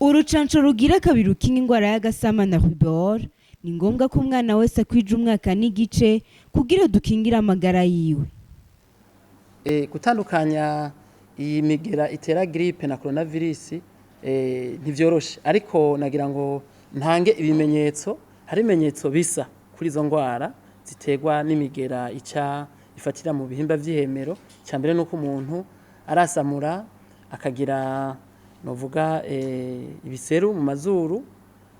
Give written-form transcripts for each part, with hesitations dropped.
Urucanco rugira kabiri rukinga ingwara y'agasama na rubéole ni ngombwa ko umwana wese akwija umwaka n'igice kugira dukingire amagara yiwe. Gutandukanya iyi migera itera grippe na coronavirus ntivyoroshe, ariko nagira ngo ntange ibimenyetso. Hari ibimenyetso bisa kuri izo ngwara ziterwa n'imigera ica ifatira mu bihimba vy'ihemero. Icya mbere nuko umuntu arasamura, akagira novuga ibiseru mu mazuru,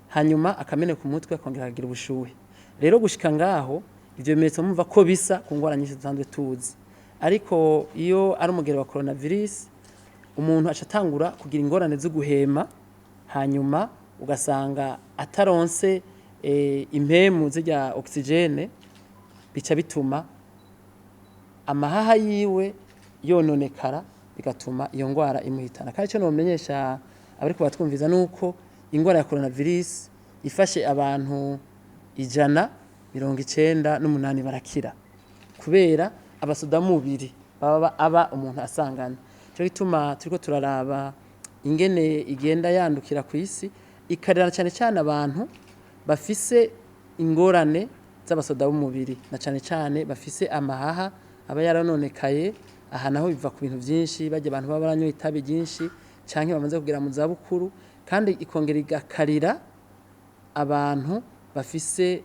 hanyuma akameneka umutwe, akongera akagira ubushuhe. Rero gushika ngaho, ivyo bimenyetso mumva ko bisa ku ngwara nyinshi dusanzwe tuzi. Ariko iyo ari umugera wa coronavirus, umuntu aca atangura kugira ingorane zo guhema, hanyuma ugasanga ataronse impemu zirya oxygène, bica bituma amahaha yiwe yononekara, bigatuma iyo ngwara imuhitana. Kandi icyo nomenyesha abariko batwumviza nuko ingwara ya coronavirus ifashe abantu 100, 98 barakira, kubera abasoda mubiri baba aba umuntu asangana. Cyo gituma turiko turaraba ingene igenda yandukira ku isi, ikarira cyane cyane abantu bafise ingorane z'abasoda b'umubiri, na cyane cyane bafise amahaha aba yaranonekaye. Aha naho biva ku bintu byinshi, bajya abantu baba baranywa itabi ryinshi canke bamaze kugera mu zabukuru. Kandi ikongera igakarira abantu bafise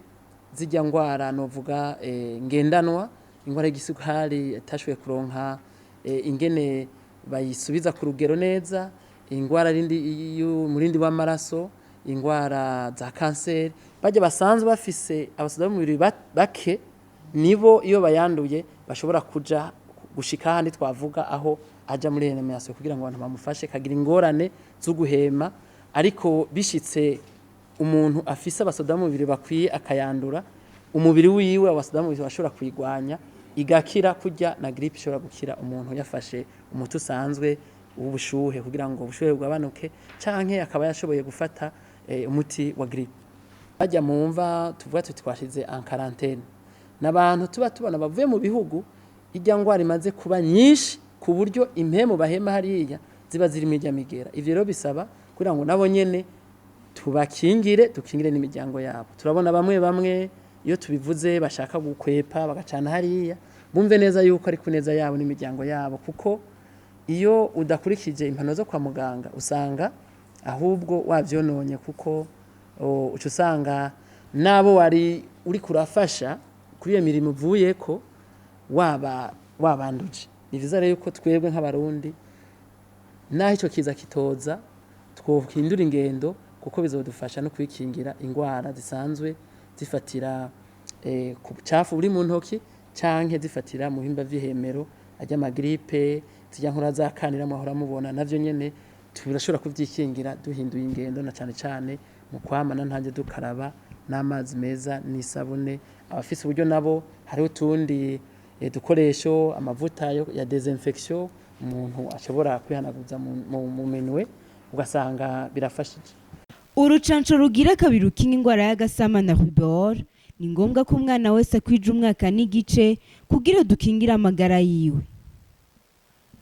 zijya ngwara novuga ngendanwa, ingwara y'igisukari itashoboye kuronka ingene bayisubiza ku rugero neza, ingwara rindi y'umurindi w'amaraso, ingwara za kanseri. Bajya basanzwe bafise abasoda b'umubiri bake, nibo iyo bayanduye bashobora kuja gushika ahandi twavuga aho aja muri réanimation kugira ngo abantu bamufashe, kagira ingorane zo guhema. Ariko bishitse umuntu afise abasoda b'umubiri bakwiye akayandura, umubiri wiwe abasoda b'umubiri bashobora kuyigwanya, igakira kurya na grippe ishobora gukira umuntu yafashe umuti usanzwe w'ubushuhe kugira ngo ubushuhe bugabanuke, canke akaba yashoboye gufata umuti wa grippe. Bajya mu mva tuvuga tuti twashize en quarantaine, n'abantu tuba tubona bavuye mu bihugu irya ngwara imaze kuba nyinshi, ku buryo impemu bahema hariya ziba zirimo irya migera. Ivyo rero bisaba kugira ngo nabo nyene tubakingire, dukingire n'imiryango yabo. Turabona bamwe bamwe iyo tubivuze bashaka gukwepa bagacana hariya. Bumve neza yuko ari ku neza yabo n'imiryango yabo, kuko iyo udakurikije impanuro zo kwa muganga usanga ahubwo wavyononye, kuko uca usanga n'abo wari uri kurafasha kuri iyo mirimo uvuyeko waba wabanduje. Ni vyiza rero yuko twebwe nk'Abarundi, naho ico kiza kitoza, twohindura ingendo, kuko bizodufasha no kwikingira ingwara zisanzwe zifatira ku bucafu buri mu ntoki canke zifatira mu bihimba vy'ihemero, arya ama grippe, zirya nkora zakanira mwahora mubona. Navyo nyene turashobora kuvyikingira duhinduye ingendo, na cane cane mu kwamana ntange dukaraba n'amazi meza n'isabune. Abafise uburyo nabo, hariho utundi dukoresho, amavuta ya désinfection umuntu ashobora kwihanaguza mu minwe, ugasanga birafashije. Urucanco rugira kabiri rukinga ingwara y'agasama na rubéole ni ngombwa ko umwana wese akwija umwaka n'igice kugira dukingire amagara yiwe.